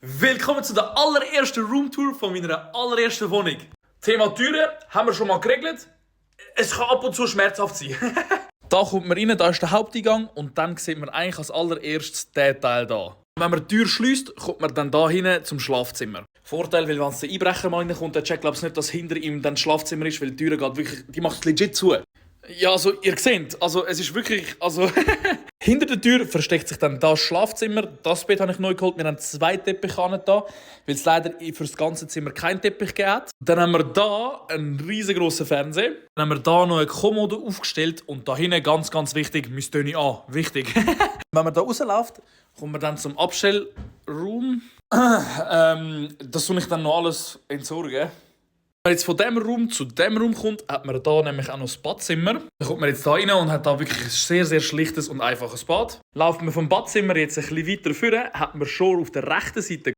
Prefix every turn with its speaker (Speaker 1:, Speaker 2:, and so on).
Speaker 1: Willkommen zu der allerersten Roomtour von meiner allerersten Wohnung. Thema Türen haben wir schon mal geregelt. Es kann ab und zu schmerzhaft sein. Da kommt man rein, da ist der Haupteingang und dann sieht man eigentlich als allererstes diesen Teil da. Wenn man die Tür schließt, kommt man dann da hin zum Schlafzimmer. Vorteil, weil wenn der Einbrecher mal reinkommt, der checkt nicht, dass hinter ihm dann das Schlafzimmer ist, weil die Tür geht wirklich, die macht legit zu. Ja, also ihr seht, also es ist wirklich, hinter der Tür versteckt sich dann das Schlafzimmer. Das Bett habe ich neu geholt. Wir haben 2 Teppiche da, weil es leider für das ganze Zimmer keinen Teppich gab. Dann haben wir da einen riesengroßen Fernseher. Dann haben wir da noch eine Kommode aufgestellt und da hinten ganz, ganz wichtig, mein Töni an. Wichtig. Wenn man da rausläuft, kommt man dann zum Abstellraum. Das tue ich dann noch alles entsorgen. Wenn man jetzt von diesem Raum zu diesem Raum kommt, hat man hier nämlich auch noch das Badzimmer. Dann kommt man jetzt hier rein und hat da wirklich ein sehr, sehr schlichtes und einfaches Bad. Laufen wir vom Badzimmer jetzt ein bisschen weiter vorne, hat man schon auf der rechten Seite